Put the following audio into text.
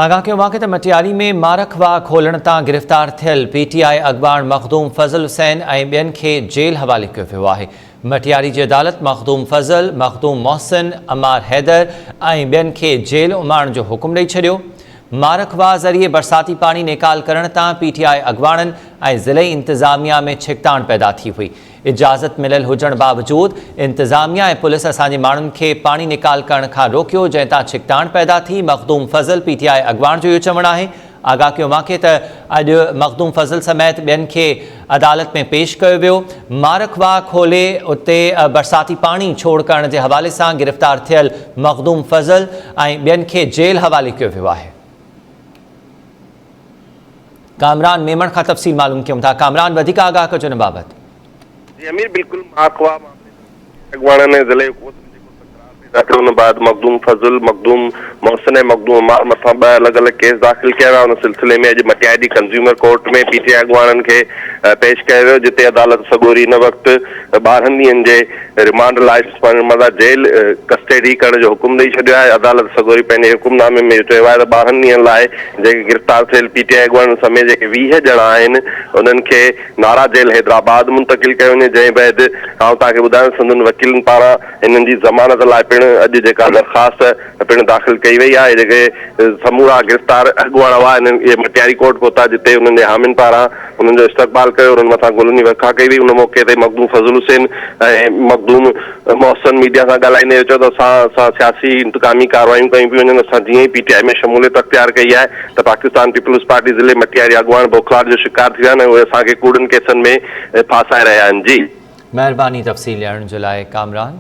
آگاهه ڪيو اوهان کي ته مٽياري ۾ مارک واهه کولڻ تان گرفتار ٿيل پي ٽي آء اڳواڻ مخدوم فضل حسين ۽ ٻين کي جيل حوالي ڪيو ويو آهي. مٽياري جي عدالت مخدوم فضل، مخدوم محسن، عمار حيدر ۽ ٻين کي جيل اماڻڻ جو حڪم ڏئي ڇڏيو. مارک واهه ذريعي برساتي پاڻي نيڪال ڪرڻ تان پي ٽي آء اڳواڻن ۽ ضلعي انتظاميا ۾ ڇڪتاڻ پيدا ٿي هئي. اجازت مليل هجڻ باوجود انتظاميا ۽ پوليس اسان جي ماڻهن کي پاڻي نيڪال ڪرڻ کان روڪيو جنهن تان ڇڪتاڻ پيدا ٿي، مخدوم فضل پي ٽي آء اڳواڻ جو اهو چوڻ آهي. آگاهه ڪيو اوهان کي ته اڄ مخدوم فضل سميت ٻين کي عدالت ۾ پيش ڪيو ويو. مارک واهه کولي اتي برساتي پاڻي ڇوڙ ڪرڻ جي حوالي سان گرفتار ٿيل مخدوم فضل ۽ ٻين کي جيل حوالي ڪيو ويو آهي. ڪامران ميمڻ کان تفصيل معلوم ڪيون ٿا. ڪامران وڌيڪ آگاهه ڪجو ان بابت. جي امير بلڪل ماکوا معاملي تي اڳواڻن ۽ ضلعي حڪومت ۾ جيڪو تڪرار پيدا ٿيو ان بعد مخدوم فضل، مخدوم محسن ۽ مخدوم عمار مٿان ٻه الڳ الڳ ڪيس داخل ڪيا ويا ان سلسلي ۾ اڄ مٽيائي جي ڪنزيومر ڪورٽ ۾ پي ٽي آء اڳواڻن کي پيش ڪيو ويو جتي عدالت سڳوري هن وقت 12 ڏينهن جي رمانڊ لاء معنيٰ جيل ڪسٽيڊي ڪرڻ جو حڪم ڏئي ڇڏيو آهي. عدالت سڳوري پنهنجي حڪم نامي ۾ اهو چيو آهي ته 12 ڏينهن لاء جيڪي گرفتار ٿيل پي ٽي آء اڳواڻن سميت جيڪي 20 ڄڻا آهن انهن کي نارا جيل حيدرآباد منتقل ڪيو وڃي جنهن بعد آئون توهان کي ٻڌايان ته سندن وڪيلن پاران هنن جي ضمانت لاء پڻ اڄ جيڪا درخواست پڻ داخل ڪئي وئي آهي جيڪي سمورا گرفتار اڳواڻ هئا انهن اهي مٽياري ڪورٽ پهتا جتي انهن جي حامين پاران انهن جو استقبال ڪيو انهن مٿان گلن جي ورکا ڪئي وئي ان موقعي تي مخدوم فضل حسين ۽ مخدوم محسن ميڊيا سان ڳالهائيندي اهو چيو ته اسان سان سياسي انتقامي ڪارروايون ڪيون پيون وڃن اسان جيئن ئي پي ٽي آء ۾ شموليت اختيار ڪئي آهي ته پاڪستان پيپلز پارٽي ضلعي مٽياري اڳواڻ بوکلاٽ جو شڪار ٿي ويا آهن ۽ اهي اسان کي ڪوڙن ڪيسن ۾ ڦاسائي رهيا آهن جي. مهرباني تفصيل ڏيڻ جي لاء ڪامران.